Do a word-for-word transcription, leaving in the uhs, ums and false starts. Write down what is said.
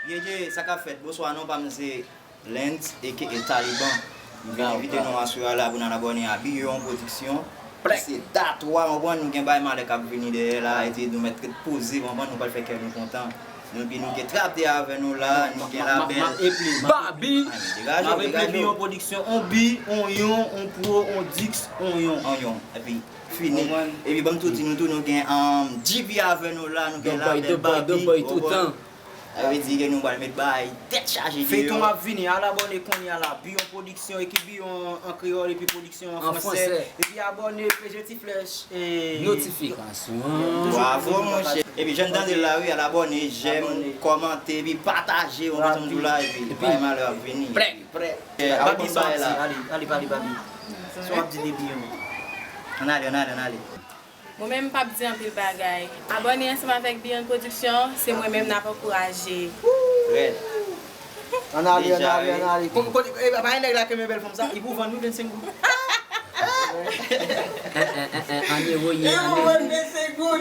Ye, ye, sa k ap fèt? Bonswa, non pa m se Lens, aka Taliban. M vin envite nou aswè a la pou n al abòne a Biyon Pwodiksyon. Se dat twa, w konprann, nou gen bay malè k ap vini dèyè la, epi nou mèt ret poze, w konprann, nou pral fè kè nou kontan. Nou, epi nou gen Trapte avè nou la, nou gen labèl Babi. Degaje w, degaje w. Biyon Pwodiksyon, on bi, on yon, on pwo, on diks, on yon. On yon, epi fini. Epi ban m tou di nou tou, nou gen um, G P avè nou la, nou gen labèl Babi. Sa vle di ke nou pral met bagay tèt chaje deyò. Feyton ap vini, al abòne kounye a la. Biyon Pwodiksyon, ekip Biyon an kreyòl epi pwodiksyon an fransè. Epi abòne, peche ti flèch. Notifikasyon an. Bravo, monchè. Epi jan n tande l la, wi, al abòne, jèm, kòmante, epi pataje, w konprann sa m di w la, epi bay malè ap vini. Prè. Babi, sa w ap di? Ale, ale, pale, Babi. Sa w ap di de Biyon? Ann ale, ann ale, ann ale. Mwen menm, m p ap di anpil bagay. Abòne ansanm avèk Biyon Pwodiksyon, se mwen menm n ap ankouraje. Rèd. Ann ale, ann ale, ann ale. Kote, kote, e, pa gen nèg la kenbe bèl fanm sa, li pou vann wi vennsenk goud. An ewo ye, an ewo.